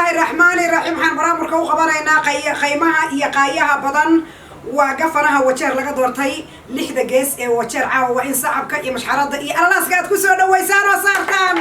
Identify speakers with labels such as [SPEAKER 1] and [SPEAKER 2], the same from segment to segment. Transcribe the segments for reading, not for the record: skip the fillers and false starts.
[SPEAKER 1] Raxmaani raxiim. Waxaan baraamurka u qabanaynaa qaymaha iyo qaayaha badan. Waa gafanaha Wajeer laga doortay, lixda gees ee Wajeer. Caawa waa in sacabka iyo mashxarada iyo alalaaska aad kusoo dhawaysaan oo saartaan.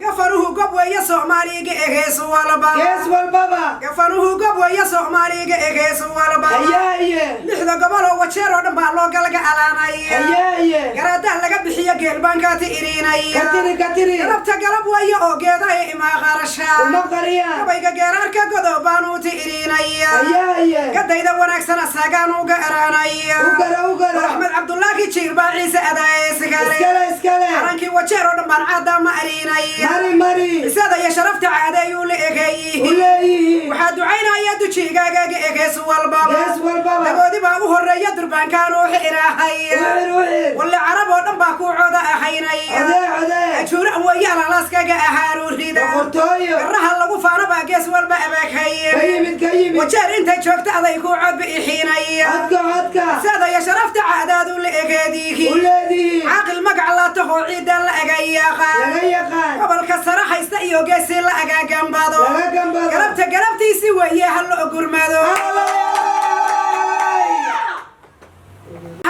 [SPEAKER 1] Gafanuhu gob weeye Soomaaliga egees walba.
[SPEAKER 2] Gees walbaba.
[SPEAKER 1] Gafanuhu gob weeye Soomaaliga egees walba.
[SPEAKER 2] Hayaye.
[SPEAKER 1] Lixda gobol oo Wajeer oo dhan baa loo galga alaanaya.
[SPEAKER 2] Hayaye.
[SPEAKER 1] Garaadaha laga bixiyo geelbaankaati irinaya.
[SPEAKER 2] Katiri, katiri.
[SPEAKER 1] Galabta galab weeye oo geedaha imaa qarasha.
[SPEAKER 2] Uma qariyaan.
[SPEAKER 1] Gabayga geeraarka godobaanuuti irinaya.
[SPEAKER 2] Hayaye.
[SPEAKER 1] Gadayda wanaagsan asagaan uga eraanaya.
[SPEAKER 2] Ugara, ugara.
[SPEAKER 1] Axmed Cabdullaahi Jiir baa Ciise adaaskale.
[SPEAKER 2] Iskale, iskale.
[SPEAKER 1] Calankii Wajeer oo dhan baan caada ma arinaya.
[SPEAKER 2] Mari, mari.
[SPEAKER 1] Cisada iyo sharafta caadeeyuu la
[SPEAKER 2] U
[SPEAKER 1] egeeyihiin.
[SPEAKER 2] leeyihiin.
[SPEAKER 1] Waxaa ducaynaya dujigaagaga egees walbaba.
[SPEAKER 2] Gees walbaba.
[SPEAKER 1] Dagoodi baa u horeeya durbaankaan u xirahaya.
[SPEAKER 2] Uxir, uxir.
[SPEAKER 1] Walle carab oo dhan baa kuu cooda ahaynaya.
[SPEAKER 2] Codee, codee.
[SPEAKER 1] Ajuura weeye alalaaskaga ahaaruurida.
[SPEAKER 2] Boqortooyo.
[SPEAKER 1] Garaha lagu faano baa gees walba abaaghaye.
[SPEAKER 2] Ka yimid, ka yimid.
[SPEAKER 1] Wajeer intay joogta aday kuu cod biixiinaya.
[SPEAKER 2] Codka, codka.
[SPEAKER 1] Cisada iyo sharafta caadaadu la
[SPEAKER 2] U
[SPEAKER 1] egeediihi.
[SPEAKER 2] leedihiin.
[SPEAKER 1] Caaqil magac laatahoo ciidda la aga yaqaan.
[SPEAKER 2] Laga yaqaan.
[SPEAKER 1] Gobolka sare haysta iyo geesi la agagambado.
[SPEAKER 2] Laga gambado.
[SPEAKER 1] Galabta galabtiisi weeye, ha la ogurmado.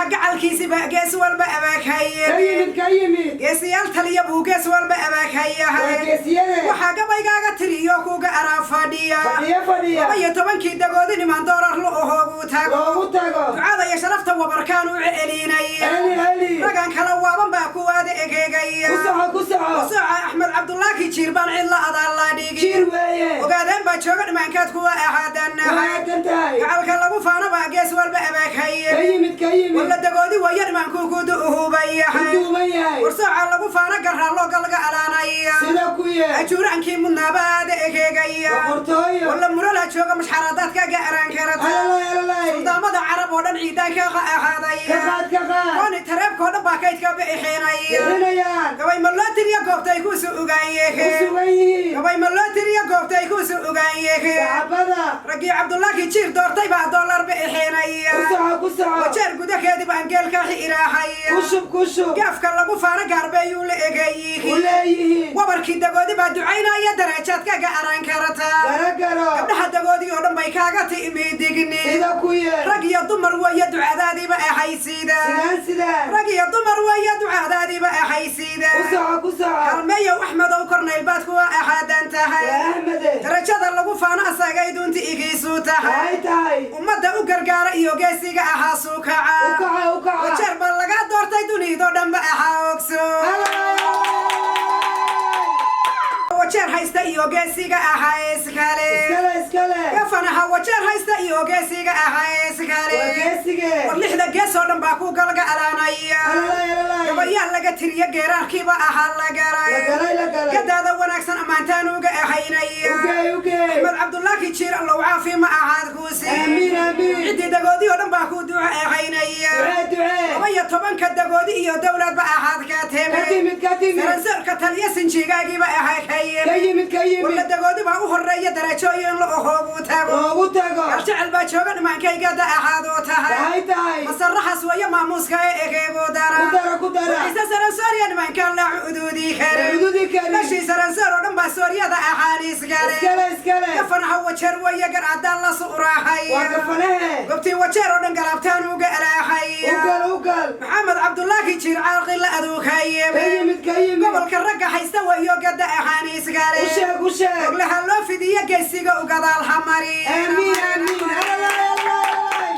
[SPEAKER 1] Gacalkiisiba gees walba
[SPEAKER 2] Ka
[SPEAKER 1] abaaghaye.
[SPEAKER 2] yimid, ka yimid.
[SPEAKER 1] Geesiyaal taliya buu gees walba
[SPEAKER 2] Waa
[SPEAKER 1] abaaghayahay.
[SPEAKER 2] geesiyade.
[SPEAKER 1] Waxaa gabaygaaga tiriyo kuga araa fadhiya.
[SPEAKER 2] Fadhiya, fadhiya.
[SPEAKER 1] 12-kii dagoodi niman doorar la ohoogu tago.
[SPEAKER 2] Loogu tago.
[SPEAKER 1] Ducada iyo sharafta wabarkaan u celinaya.
[SPEAKER 2] Celi, celi.
[SPEAKER 1] Ragan kala waaban baa kuwaada egeegaya.
[SPEAKER 2] Ku soco, ku soco.
[SPEAKER 1] Soca Axmed Cabdullaahi Jiir baan cidla adaan la dhigi.
[SPEAKER 2] Jiir weeye.
[SPEAKER 1] Ogaadeen baa jooga dhimaankaad kuwa ahaadanahay.
[SPEAKER 2] Waadan tahay.
[SPEAKER 1] Gacalka lagu faano baa gees walba abaaghaye.
[SPEAKER 2] Ka yimid, ka yimid.
[SPEAKER 1] Walla dagoodi waya dhimaankuu ku
[SPEAKER 2] Ku
[SPEAKER 1] duuhubayahay.
[SPEAKER 2] duuban yahay.
[SPEAKER 1] Warsooca lagu faano garaa loo galga alaanaya.
[SPEAKER 2] Sida ku yee.
[SPEAKER 1] Ajuuraankii mudnaabaada egeegaya.
[SPEAKER 2] Boqortooyo.
[SPEAKER 1] Walla muralaa jooga mashxaradaadka gaaraan karata.
[SPEAKER 2] Alalay, alalay.
[SPEAKER 1] Suldaamada carab oo dhan ciidaanka
[SPEAKER 2] Ka
[SPEAKER 1] ahaadaya.
[SPEAKER 2] qaad, ka qaad.
[SPEAKER 1] Kooni tareebkoo dhan baa kaydka bixinaya.
[SPEAKER 2] Bixinayaan.
[SPEAKER 1] Gabay ma loo tiriyo goobtay kusu ogaan
[SPEAKER 2] Ku
[SPEAKER 1] yehe.
[SPEAKER 2] sugan yihiin.
[SPEAKER 1] Gabay ma loo tiriyo goobtay kusu ogaan yehe.
[SPEAKER 2] Saxaabada.
[SPEAKER 1] Raggii Cabdullaahi Jiir doortay baa dollar bixinaya.
[SPEAKER 2] Ku soco, ku soco.
[SPEAKER 1] Wajeer gudaheedi baan geelka xirahaya.
[SPEAKER 2] Ku shub, ku shub.
[SPEAKER 1] Gaafka lagu faano gaarbeeyuu la
[SPEAKER 2] U
[SPEAKER 1] egeeyihiin.
[SPEAKER 2] leeyihiin.
[SPEAKER 1] Wabarkii dagoodi baa ducaynaya darajaad kaga aran karata.
[SPEAKER 2] Garo, garo.
[SPEAKER 1] Gabdhaha dagoodii oo dhan bay kaaga tiimi digni.
[SPEAKER 2] Sida ku yee.
[SPEAKER 1] Rag iyo dumar weeye ducadaadiiba ahaysiida.
[SPEAKER 2] Sidaan, sidaan.
[SPEAKER 1] Rag iyo dumar weeye ducadaadiiba ahaysiida.
[SPEAKER 2] Ku soco, ku soco.
[SPEAKER 1] Kalmeeyow Axmedow kornayl baad kuwa ahaadan tahay.
[SPEAKER 2] Waa Axmede.
[SPEAKER 1] Darajada lagu faano asagay dunti igiisu tahay.
[SPEAKER 2] Waxay tahay.
[SPEAKER 1] Ummadda u gargaara iyo geesiga ahaa
[SPEAKER 2] U
[SPEAKER 1] suukaca.
[SPEAKER 2] kaca, u kaca.
[SPEAKER 1] Wajeer baa laga doortay dunidoo dhanba ahaa ogso. Wajeer haysta iyo geesiga ahaa iskale.
[SPEAKER 2] Iskale, iskale.
[SPEAKER 1] Gafanaha wajeer haysta iyo geesiga ahaa iskale.
[SPEAKER 2] Waa geesige.
[SPEAKER 1] War lixda gees oo dhan baa ku galga alaanaya.
[SPEAKER 2] Alalay, alalay.
[SPEAKER 1] Gabayaa laga tiriyo geeraarkiiba ahaa la
[SPEAKER 2] La
[SPEAKER 1] galay.
[SPEAKER 2] galay, la galay.
[SPEAKER 1] Gadaada wanaagsan ammaantaan uga ahaynaya.
[SPEAKER 2] Ugey, ugey.
[SPEAKER 1] Axmed Cabdullaahi Jiir allow caafi ma ahaad kuusi.
[SPEAKER 2] Aamiin, aamiin.
[SPEAKER 1] Ciddii dagoodii oo dhan baa ku duca ahaynaya.
[SPEAKER 2] Ducee, ducee.
[SPEAKER 1] 12-ka dagoodi iyo dowladba ahaad ka
[SPEAKER 2] Ka
[SPEAKER 1] timi.
[SPEAKER 2] timid, ka timid.
[SPEAKER 1] Saransoorka taliya sinjigaagiiba ahaa
[SPEAKER 2] Ka
[SPEAKER 1] ka
[SPEAKER 2] yimid, ka
[SPEAKER 1] walla
[SPEAKER 2] yimid.
[SPEAKER 1] dagoodi baa u horeeya darajooyin la ohoogu tago.
[SPEAKER 2] Loogu tago.
[SPEAKER 1] Galjecel baa jooga dhimaankayga da ahaaduu tahay.
[SPEAKER 2] Waxay tahay.
[SPEAKER 1] Masaraxaas weeye maamuuska ee egeegu dara.
[SPEAKER 2] Ku dara, ku dara.
[SPEAKER 1] Ciise saransooriya dhimaankaan la cuduudi
[SPEAKER 2] La
[SPEAKER 1] karin.
[SPEAKER 2] cududi karin.
[SPEAKER 1] Meshii saransoor oo dhan baa sooryada ahaan iskale.
[SPEAKER 2] Iskale, iskale.
[SPEAKER 1] Gafanaha wajeer weeye gar caddaan la su'raahay.
[SPEAKER 2] Waa gafanahe.
[SPEAKER 1] Goobtii wajeer oo dhan galaabtaan uga alaahay.
[SPEAKER 2] Ugal, ugal.
[SPEAKER 1] Maxamed Cabdullaahi Jiir caaqil la aduukaye.
[SPEAKER 2] Ka yimid, ka yimid.
[SPEAKER 1] Gobolka ragga haysta weeyo gada ahaan iskale.
[SPEAKER 2] U sheeg, u sheeg.
[SPEAKER 1] Oglaha loo fidiyo geesiga u gadaal hamari.
[SPEAKER 2] Aamiin, aamiin. Alalay, alalay.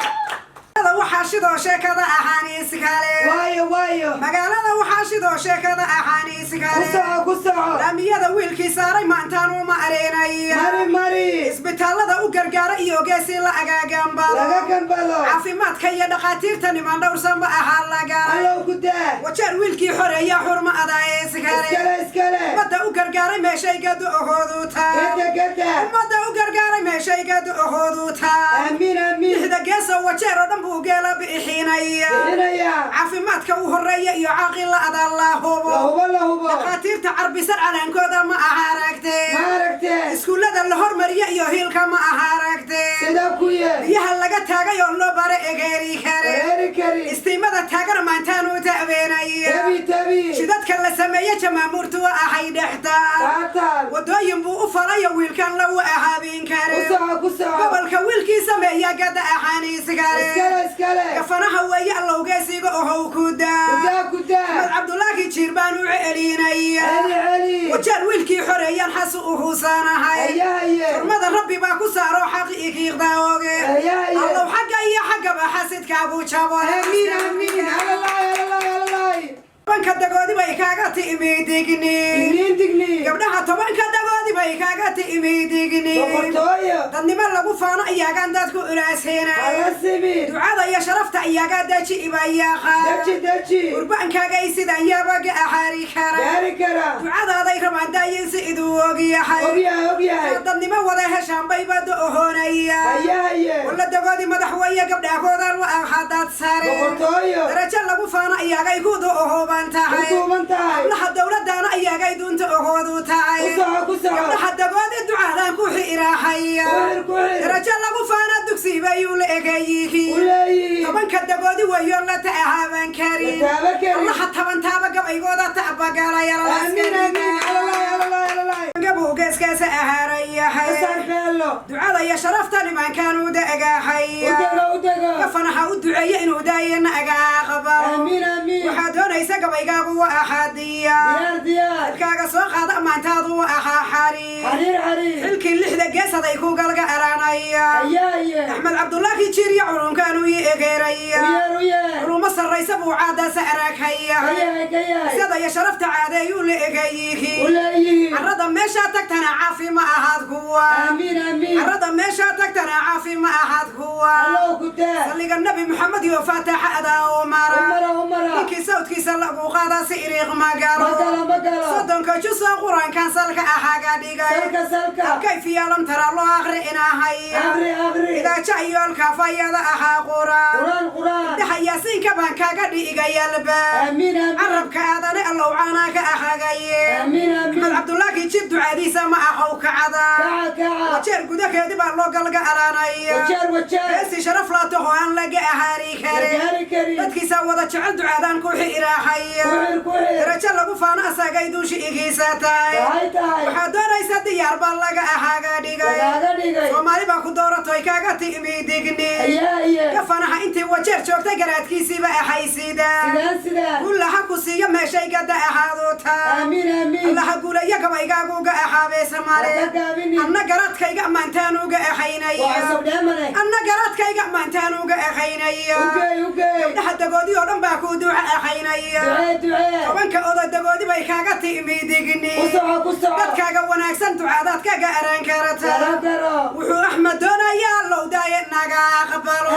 [SPEAKER 1] Magaalada waxaa shidoo sheekada ahaan iskale.
[SPEAKER 2] Waayo, waayo.
[SPEAKER 1] Magaalada waxaa shidoo sheekada ahaan
[SPEAKER 2] Ku
[SPEAKER 1] iskale.
[SPEAKER 2] soco, ku soco.
[SPEAKER 1] Laamiyada wiilkii saaray maantaan uma areenaya.
[SPEAKER 2] Mari, mari.
[SPEAKER 1] Isbitaallada u gargaara iyo geesi la agaagambado.
[SPEAKER 2] Laga gambado.
[SPEAKER 1] Caafimaadka iyo dhakhaatiirta niman dhowrsanba ahaa la galay.
[SPEAKER 2] Allow ku daa.
[SPEAKER 1] Wajeer wiilkii xoreeya xurma adaa iskale.
[SPEAKER 2] Iskale, iskale.
[SPEAKER 1] Ummadda u gargaaray meeshay gadu ohoodu taa.
[SPEAKER 2] Gada, gada.
[SPEAKER 1] Ummadda u gargaaray meeshay gadu ohoodu taa.
[SPEAKER 2] Aamiin, aamiin.
[SPEAKER 1] Lixda geesoo wajeer oo dhan buu geela bixinaya.
[SPEAKER 2] Bixinaya.
[SPEAKER 1] Caafimaadka u horeeya iyo caaqila adaa la hubo.
[SPEAKER 2] La hubo, la hubo.
[SPEAKER 1] Dhakhaatiirta carbisan calaankooda ma aha aragtee.
[SPEAKER 2] Ma aragtee.
[SPEAKER 1] Iskuullada la hormariya iyo hiilka ma aha aragtee.
[SPEAKER 2] Sida ku yee.
[SPEAKER 1] Biyaha laga taagay oo loo bare egeeri kare.
[SPEAKER 2] Wareeri kari.
[SPEAKER 1] Istiimada taagan maantaan u ta'beenaya.
[SPEAKER 2] Tabi, tabi. Celi.
[SPEAKER 1] Jidadka la sameeye jamaamuurtu ahay dhextaal.
[SPEAKER 2] Taataal.
[SPEAKER 1] Wadooyin buu u falayo wiilkan lagu ahaabin
[SPEAKER 2] Ku
[SPEAKER 1] kare.
[SPEAKER 2] soco, ku soco.
[SPEAKER 1] Gobolka wiilkii sameeya gada axaaniisgale.
[SPEAKER 2] Iskale, iskale.
[SPEAKER 1] Gafanaha weeye allowgeesiga ohow ku daa.
[SPEAKER 2] Kudaa, kudaa.
[SPEAKER 1] Axmed Cabdulaahi Jiir baan u celinaya.
[SPEAKER 2] Celi, celi.
[SPEAKER 1] Wajeer wiilkii xoreeyaan xasu uhuusanahay.
[SPEAKER 2] Haye, haye.
[SPEAKER 1] Xurmada rabbi baa ku saaro xaq ikiiqda oge.
[SPEAKER 2] Haye, haye.
[SPEAKER 1] Allow xagga iyo xaggaba xasidkaagu jabo.
[SPEAKER 2] Amiin, amiin. Alalay, alalay, alalay.
[SPEAKER 1] 10-ka dagoodi bay kaaga ti'imi digni.
[SPEAKER 2] Digniin, digniin.
[SPEAKER 1] Gabdhaha 10-ka dagoodi bay kaaga ti'imi digni.
[SPEAKER 2] Boqortooyo.
[SPEAKER 1] Dadnimo lagu faano iyaagaan dadku ulaaseenay.
[SPEAKER 2] Hala simin.
[SPEAKER 1] Ducada iyo sharafta iyaagaa deji ibayaqa.
[SPEAKER 2] Deji, deji.
[SPEAKER 1] Qurbaankaagay sidan yabaga axaari kara.
[SPEAKER 2] Gaari kara.
[SPEAKER 1] Ducadaaday rabaan daayin si iduu ogyahay.
[SPEAKER 2] Ogyahay, ogyahay.
[SPEAKER 1] Dadnimo wada heshaan bay bada ohoonaya.
[SPEAKER 2] Haye, haye.
[SPEAKER 1] Walla dagoodi madaxweye gabdhaakoodan wa ahadaad sare.
[SPEAKER 2] Boqortooyo.
[SPEAKER 1] Darajo lagu faano iyaagay kuda ohooban
[SPEAKER 2] Ku
[SPEAKER 1] tahay.
[SPEAKER 2] duuban tahay.
[SPEAKER 1] Hablaha dowladdaana iyaagay dunta ohoodu tahay.
[SPEAKER 2] Ku soco, ku soco.
[SPEAKER 1] Gabdhaha dagoodi ducaadaan ku xiiraahaya.
[SPEAKER 2] Ku xir, ku xir.
[SPEAKER 1] Darajo lagu faano dugsi bayuu la
[SPEAKER 2] U
[SPEAKER 1] egayihiin.
[SPEAKER 2] leeyihiin.
[SPEAKER 1] 10-ka dagoodi wayo la ta'ahaaban karin.
[SPEAKER 2] La taaba karin.
[SPEAKER 1] Allaha taban taaba gabaygooda ta'bagalaya.
[SPEAKER 2] Amiin, amiin. Alalay, alalay, alalay.
[SPEAKER 1] Gabowgeeskaasa ahaarayahay.
[SPEAKER 2] Kasaar beelo.
[SPEAKER 1] Ducada iyo sharafta nimankaan u
[SPEAKER 2] U
[SPEAKER 1] da'agaahaya.
[SPEAKER 2] dego, u dego.
[SPEAKER 1] Gafanaha u duceeya inuu daayana aga aqbalo.
[SPEAKER 2] Amiin, amiin.
[SPEAKER 1] Waxaa doonaysa gabaygaagu wa axaadiya.
[SPEAKER 2] Diyaar, diyaar.
[SPEAKER 1] Xilkaaga soo qaada ammaantaadu wa ahaa xariir.
[SPEAKER 2] Xariir, xariir.
[SPEAKER 1] Xilkii lixda geesaday ku galga araanaya.
[SPEAKER 2] Haye, haye.
[SPEAKER 1] Axmed Cabdulaahi Jiirya culunkaanu ii egeeraya.
[SPEAKER 2] U yeer, u yeer.
[SPEAKER 1] Culumo sarraysa buu caadaasa araghaya.
[SPEAKER 2] Ka yahay, ka yahay.
[SPEAKER 1] Sida iyo sharafta caadeeyuu la
[SPEAKER 2] U
[SPEAKER 1] egeyihiin.
[SPEAKER 2] leeyihiin.
[SPEAKER 1] Carrada meeshaa tagtana caafi ma ahaad kuwa.
[SPEAKER 2] Amiin, amiin.
[SPEAKER 1] Carrada meeshaa tagtana caafi ma ahaad kuwa.
[SPEAKER 2] Allow ku daa.
[SPEAKER 1] Salliga Nabi Maxamed iyo faataxa adaa u mara.
[SPEAKER 2] U mara, u mara.
[SPEAKER 1] Ninkii sawdkiisa lagu qaadaa si iriiq ma galo.
[SPEAKER 2] Ma galo, ma galo.
[SPEAKER 1] 30-ka jusoo qur-aankan salka ahaaga dhigay.
[SPEAKER 2] Salka, salka.
[SPEAKER 1] Kayfiyaalam tara loo aqri inahaya.
[SPEAKER 2] Aqri, aqri.
[SPEAKER 1] Idaaja iyo alkaafayada ahaa quraan.
[SPEAKER 2] Quraan, quraan.
[SPEAKER 1] Dhaha yaasiinka baan kaaga dhigayalba.
[SPEAKER 2] Amiin, amiin.
[SPEAKER 1] Carabka aadane allow caanaa ka ahagaye.
[SPEAKER 2] Amiin, amiin.
[SPEAKER 1] Axmed Cabdulaahi Jir ducadiisa ma ahow kacada.
[SPEAKER 2] Kaca, kaca.
[SPEAKER 1] Wajeer gudaheedi baa loo galga alaanaya.
[SPEAKER 2] Wajeer, wajeer.
[SPEAKER 1] Heesi sharaf laa taho aan laga ahaari
[SPEAKER 2] La
[SPEAKER 1] karin.
[SPEAKER 2] gaari karin.
[SPEAKER 1] Dadkiisa wada jecel ducaadaan ku xiiraahaya.
[SPEAKER 2] Ku xir, ku xir.
[SPEAKER 1] Darajo lagu faano asagay duusha igiisa tahay.
[SPEAKER 2] Tahay, tahay.
[SPEAKER 1] Waxaa doonaysa diyaar baa laga ahaaga dhigay.
[SPEAKER 2] Lagaaga dhigay.
[SPEAKER 1] Soomaali baa ku dooratoy kaaga ti'mi digni.
[SPEAKER 2] Haye, haye.
[SPEAKER 1] Gafanaha intii wajeer joogtay garaadkiisiiba ahaysida.
[SPEAKER 2] Sidaan, sidaan.
[SPEAKER 1] Gullaha ku siiyo meeshay gada ahaadu taa.
[SPEAKER 2] Amiin, amiin.
[SPEAKER 1] Allaha guulaya gabaygaaguga ahaabeesa male.
[SPEAKER 2] Ha ka gaabinin.
[SPEAKER 1] Anna garadkayga ammaantaan uga ahaynaya.
[SPEAKER 2] Waa cusub dheemane.
[SPEAKER 1] Anna garadkayga ammaantaan uga ahaynaya.
[SPEAKER 2] U geey, u geey.
[SPEAKER 1] Gabdhaha dagoodi oo dhan baa ku duca ahaynaya.
[SPEAKER 2] Ducee, ducee.
[SPEAKER 1] 10-ka oday dagoodi bay kaaga ti'mi digni.
[SPEAKER 2] Ku soco, ku soco.
[SPEAKER 1] Dadkaaga wanaagsan ducaadaad kaga araan karata.
[SPEAKER 2] Garo, garo.
[SPEAKER 1] Wuxuu Axmed doonayaa low daaye naga aqbalo.